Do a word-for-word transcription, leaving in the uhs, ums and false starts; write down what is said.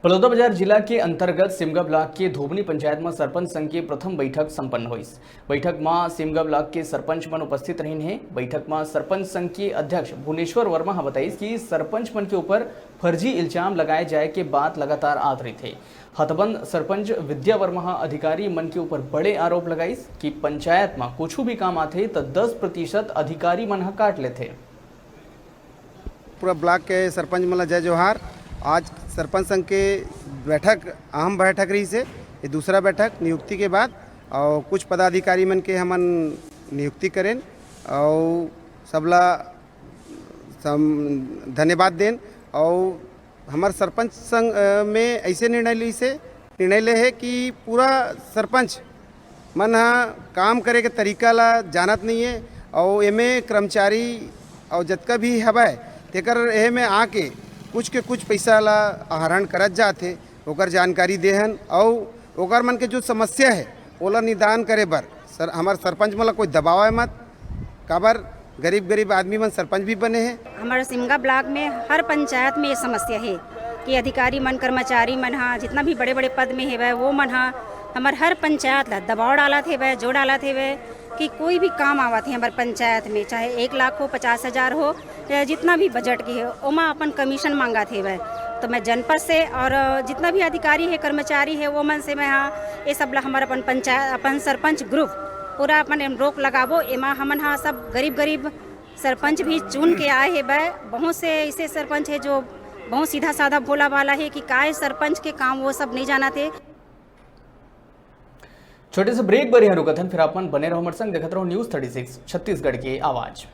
बलौदाबाजार जिला के अंतर्गत सिमगा ब्लॉक के धोबनी पंचायत म सरपंच संघ के प्रथम बैठक संपन्न होइस। बैठक म सिमगा ब्लॉक के सरपंच मन उपस्थित रहिन हे। बैठक म सरपंच संघ के अध्यक्ष भुवनेश्वर वर्मा ह बताइस कि सरपंच मन के ऊपर फर्जी इल्जाम लगाए जाए के बात लगातार आत रहिथे। हथबंद सरपंच विद्या वर्मा ह अधिकारी मन के ऊपर बड़े आरोप लगाइस कि पंचायत म कुछु भी काम आथे, त दस प्रतिशत अधिकारी मन ह काट लेथे। पूरा ब्लॉक के सरपंच मन ला जय जोहार। आज सरपंच संघ के बैठक, अहम बैठक रहिस हे, ये दूसरा बैठक नियुक्ति के बाद, और कुछ पदाधिकारी मन के हमन नियुक्ति करेन, और सबला सम-, धन्यवाद देन। और हमर सरपंच संघ, अ, में ऐसे निर्णय लिस हे, निर्णय ले हे कि पूरा सरपंच मन ह काम करे के तरीका ला जानत नहीं हे, और एमे कर्मचारी और जतका भी हवय, तेकर एमे आके कुछ के कुछ पैसा ला आहरण करत जात हे, ओकर जानकारी देहन। और ओकर मन के जो समस्या हे, ओला निदान करे बर सर, हमर सरपंच मन ला कोई दबावे मत, काबर गरीब गरीब आदमी मन सरपंच भी बने हे। हमर सिमगा ब्लॉक में हर पंचायत में ये समस्या हे कि अधिकारी मन, कर्मचारी मन ह, जितना भी बड़े बड़े पद में हेवय, वो मन ह हमर हर पंचायत ला दबाव डालत हेवय, जोर डालत हेवय कि कोई भी काम आवत हे हमर पंचायत में, चाहे एक लाख हो, पचास हजार हो, या जितना भी बजट के हो, ओमा अपन कमीशन मांगत हेवय। तो मैं जनपद से और जितना भी अधिकारी हे, कर्मचारी हे, वो मन से मैं हा ये सब ला हमर अपन पंचायत, अपन सरपंच ग्रुप पूरा अपन एम रोक लगाबो। एमा हमन हा सब गरीब गरीब सरपंच भी चुन के आए हेवय। बहुत से ऐसे सरपंच हे जो बहुत सीधा साधा भोला भाला हे कि काय सरपंच के काम, वो सब नहीं जानत हे। छोटे से ब्रेक बर यहाँ रुकत हन, फिर आप मन बने रहो हमर संग, देखत रहो News Thirty Six छत्तीसगढ़ के आवाज।